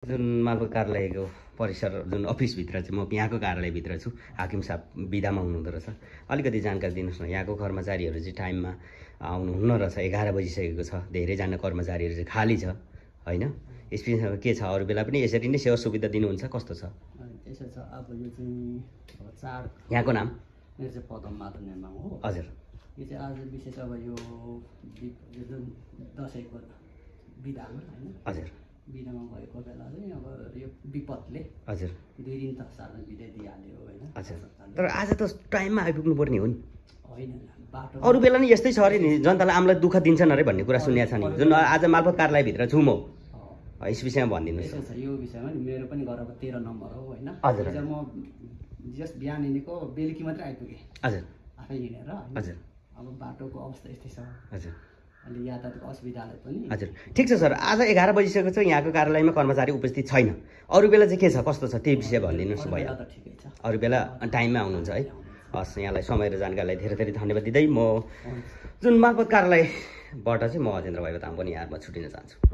जुन मालपोत कार्यालयको परिसर जुन अफिसभित्र चाहिँ म यहाँको कार्यालयभित्र छु। हाकिम साहब बिदामा हुनुहुँदो रहेछ। अलिकति जानकारी दिनुहोस् न, यहाँको कर्मचारीहरू चाहिँ टाइममा आउनुहुन्न रहेछ। 11 बजिसकेको छ। धेरैजना कर्मचारीहरू चाहिँ खाली छ होइन। यसमा के छ, अरू बेला पनि यसरी नै सेवा सुविधा दिनुहुन्छ, कस्तो छ? त्यसो छ। अब यो चाहिँ चाड, यहाँको नाम? मेरो चाहिँ पदम माधव नेमाङ हो। हजुर। यो चाहिँ आज विशेष अब यो जुन दसैँको बिदामा होइन, हजुर, बिदामा भएको बेला चाहिँ अब यो विपदले हजुर 2 दिन त सालमा बिदा दिइहाल्यो होइन। हजुर, तर आज त टाइममा आइपुग्नु पर्ने हो नि। होइन, बाटो अरू बेला नि यस्तै छ अरे नि, जनतालाई आमलाई दुःख दिन्छन् अरे भन्ने कुरा सुनेको छ नि। जुन आज मालपोत कार्यालयभित्र छु म, यस विषयमा भनिदिनुहोस्। यसो छ, यो विषयमा नि मेरो पनि घरको 13 नम्बर हो होइन। हजुर। म जस्ट बिहान हिँडेको बेलुकी मात्रै आइपुगेँ। हजुर, आफै हिँडेर। हजुर। अब बाटोको अवस्था यस्तै छ। हजुर, अहिले यातायातको असुविधाले पनि। हजुर, ठिक छ सर। आज 11 बजिसकेको छ, यहाँको कार्यालयमा कर्मचारी उपस्थित छैन। अरू बेला चाहिँ के छ, कस्तो छ, त्यही विषय भनिदिनुहोस् न भइहाल्छ। ठिकै छ। अरू बेला टाइममा आउनुहुन्छ है। हस्, यहाँलाई समय र जानकारीलाई धेरै धेरै धन्यवाद दिँदै म जुन मालपोत कार्यालयबाट चाहिँ म अजेन्द्र भाइ तामाङ पनि यहाँमा छुटिन चाहन्छु।